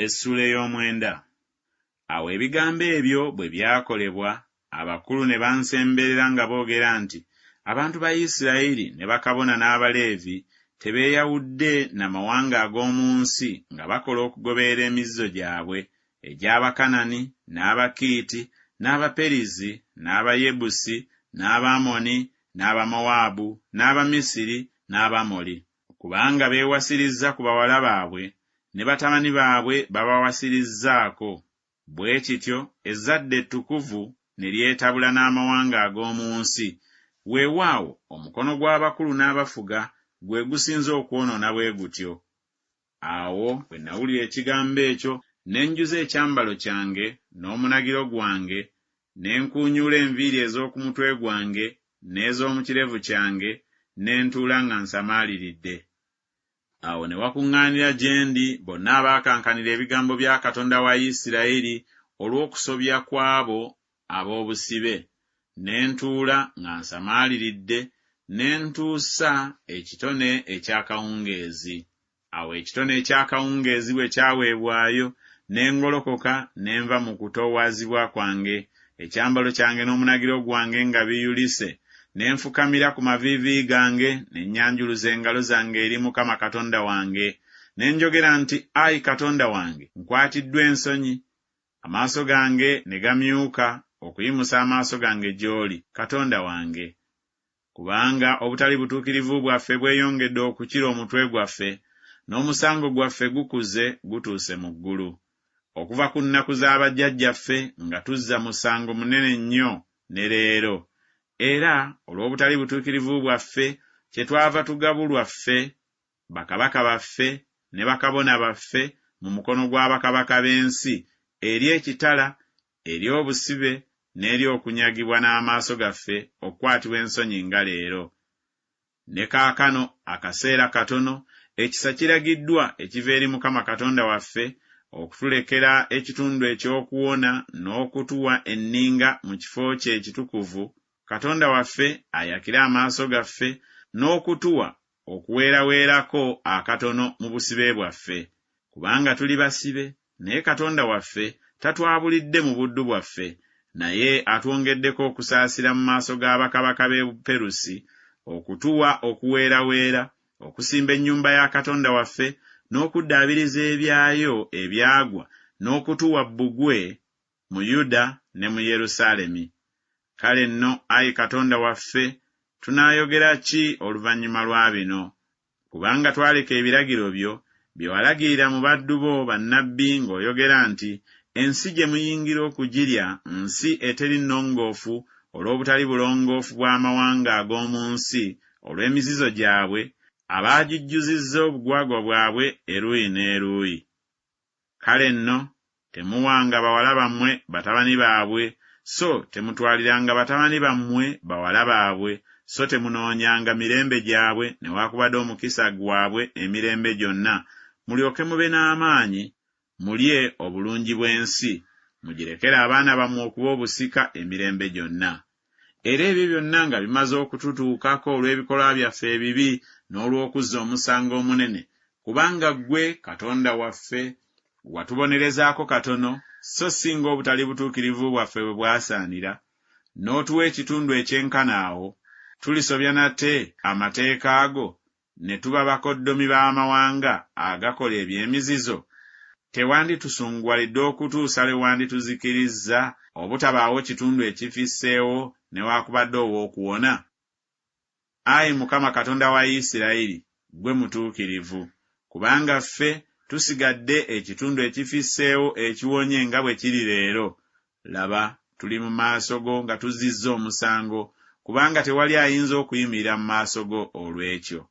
Essuula ey'omwenda. Awo ebigambo ebyo bwe byakolebwa, abakulu ne bansemberera nga boogera nti Abantu ba Isirayiri ne bakabona n'Abaleevi tebeeyawudde na mawanga ag'omu nsi nga bakola okugoberera emizizo gyabwe egy'Abakanani, n'Abakiiti, n'Abaperizi, n'Abayebusi, n'Abamoni, n'Abamowaabu, n'Abamisiri, n'Abamoli. Kubanga beewasirizza ku bawala baabwe, ne batabani baabwe babawasirizzaako, bwe kityo ezzadde ettukuvu ne lyetabula n'amawanga ag'omu nsi, weewaawo, omukono gw'abakulu n'abafuga gwe gusinze okwonoona bwe gutyo. Awo bwe nawulira ekigambo ekyo, ne njuza ekyambalo kyange n'omunagiro gwange, ne nkuunyuula enviiri ez'oku mutwe gwange n'ez'omu kirevu kyange, ne ntuula nga nsamaaliridde. Awo ne wakuŋŋaanira gye ndi bonna abaakankanira ebigambo bya Katonda wa Isirayiri olw'okusobya kw'abo ab'obusibe, ne ntuula nga nsamaaliridde, ne ntuusa ekitone eky'akawungeezi. Awo ekitone eky'akawungeezi bwe kyaweebwayo, ne ngolokoka ne nva mu kutoowazibwa kwange, ekyambalo kyange n'omunagiro gwange nga biyulise, ne nfukamira ku maviivi gange ne nnyanjuluza engalo zange eri Mukama Katonda wange, ne njogera nti, Ayi Katonda wange, nkwatiddwa ensonyi, amaaso gange ne gamyuka okuyimusa amaaso gange gy'oli, Katonda wange. Kubanga obutali butuukirivu bwaffe bweyongedde okukira omutwe gwaffe, n'omusango gwaffe gukuze gutuuse mu ggulu. Okuva ku nnaku za bajjajjaffe nga tuzza musango munene nnyo ne leero, era olw'obutali butuukirivu bwaffe kyetwava tugabulwa ffe, bakabaka baffe, ne bakabona baffe mu mukono gwa bakabaka b'ensi eri ekitala, eri obusibe, n'eri okunyagibwa n'amaaso gaffe okukwatibwa ensonyi nga leero. Ne kaakano akaseera katono, ekisa kiragiddwa ekiva eri Mukama Katonda waffe okutulekera ekitundu eky'okuwona n'okutuwa enninga mu kifo kye ekitukuvu, Katonda waffe ayakire amaaso gaffe n'okutuwa okuweeraweerako akatono mu busibe bwaffe, kubanga tuli basibe, naye Katonda waffe tatwabulidde mu buddu bwaffe, naye atwongeddeko okusaasira mu maaso ga bakabaka b'e Buperusi, okutuwa okuweeraweera, okusimba ennyumba ya Katonda waffe, n'okuddaabiriza ebyayo ebyagwa, n'okutuwa bbugwe mu Yuda ne mu Yerusaalemi. Kale nno, ayi Katonda waffe, tunaayogera ki oluvannyuma lwa bino? Kubanga twaleka ebiragiro byo, bye walagirira mu baddu bo bannabbi ng'oyogera nti, Ensi gye muyingira okugirya nsi eteri nnongoofu olw'obutali bulongoofu bw'amawanga ag'omu nsi, olw'emizizo gyabwe, abaagijjuzizza obugwagwa bwabwe eruuyi n'eruuyi. Kale nno temuwanga bawala bammwe batabani baabwe, so temutwaliranga batabani bammwe bawala baabwe, so temunoonyanga mirembe gyabwe newakubadde omukisa gwabwe emirembe gyonna, mulyoke mube n'amaanyi, mulye obulungi bw'ensi, mugirekere abaana bammwe okuba obusika emirembe gyonna. Era ebyo byonna nga bimaze okututuukako olw'ebikolwa byaffe ebibi n'olw'okuzza omusango omunene, kubanga ggwe, Katonda waffe, watubonerezaako katono, so si ng'obutali butuukirivu bwaffe bwe bwasaanira, n'otuwa ekitundu ekyenkana awo, tulisobya nate amateeka go ne tuba bakoddomi b'amawanga agakola eby'emizizo? Tewanditusunguwalidde okutuusa lwe wandituzikirizza, obutabaawo kitundu ekifisseewo newaakubadde ow'okuwona? Ayi Mukama Katonda wa Isirayiri, ggwe mutuukirivu, kubanga ffe tusigadde ekitundu ekifisseewo ekiwonye nga bwe kiri leero. Laba, tuli mu maaso go nga tuzzizza omusango, kubanga tewali ayinza okuyimirira mu maaso go olw'ekyo.